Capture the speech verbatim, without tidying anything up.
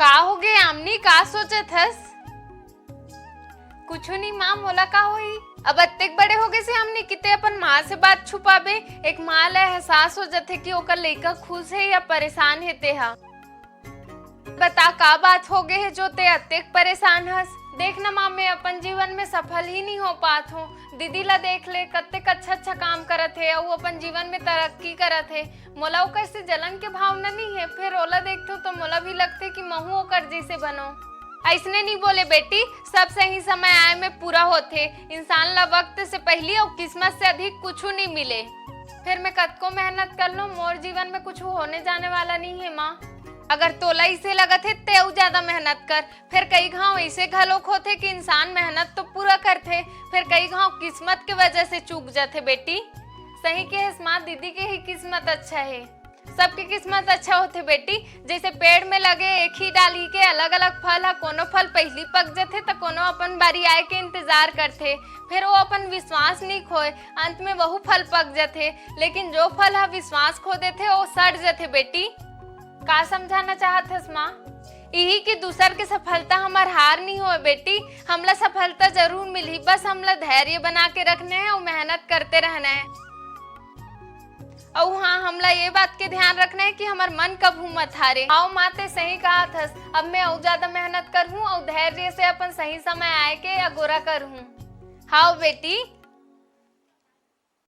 का होगे यामिनी, का सोचत हस? कुछु नहीं माँ, मोला का होही? अब अतेक बड़े होगे से यामिनी, किते अपन माँ से बात छुपाबे। एक माँ ला एहसास हो जथे कि ओकर लइका खुश हे या परेशान हे तेहा। बता, का बात होगे हे जो ते अतेक परेशान हस? देख ना माँ, मैं अपन जीवन में सफल ही नहीं हो पात हूँ। दीदी ला देख ले, कतेक अच्छा अच्छा काम करत हे अउ अपन जीवन में तरक्की करत हे। मोला ओकर से जलन के भावना नहीं है, फिर ओला देखथो तो मोला भी लगथे कि महू ओकर जैसे बनो। ऐसने नहीं बोले बेटी, सब सही समय आए में पूरा होथे। इंसान ला वक्त से पहली और किस्मत से अधिक कुछ नहीं मिले। फिर मैं कतको मेहनत कर लूं, मोर जीवन में कुछ होने जाने वाला नहीं है माँ। अगर तोला इसे लगत है ते अउ ज्यादा मेहनत कर। फिर कई घाव ऐसे घलोक होथे कि इंसान मेहनत तो पूरा करथे, फिर कई घाव किस्मत के वजह से चूक जाथे बेटी। सही के हस माँ, दीदी के ही किस्मत अच्छा है। सबके किस्मत अच्छा होथे बेटी। जैसे पेड़ में लगे एक ही डाली के अलग-अलग फल ह, कोनो फल पहिली पक जथे त कोनो अपन बारी आए के इंतजार करथे। फिर वो अपन विश्वास नहीं खोए, अंत में वहू फल पक जथे। लेकिन जो फल ह विश्वास खो देथे, वो सड़ जथे बेटी। का समझाना चाहत हस माँ? इही कि दूसर के सफलता हमर हार नहीं होए बेटी, हमला सफलता जरूर मिलही, बस हमला धैर्य बना के रखना है और मेहनत करते रहना है। अउ हाँ, हमला ये बात के ध्यान रखना है कि हमर मन कभू मत हारे। हाव माँ, ते सही कहत हस, अब मैं अउ ज्यादा मेहनत करहूँ अउ धैर्य से अपन सही समय आए के अगोरा करहूँ। हाव बेटी,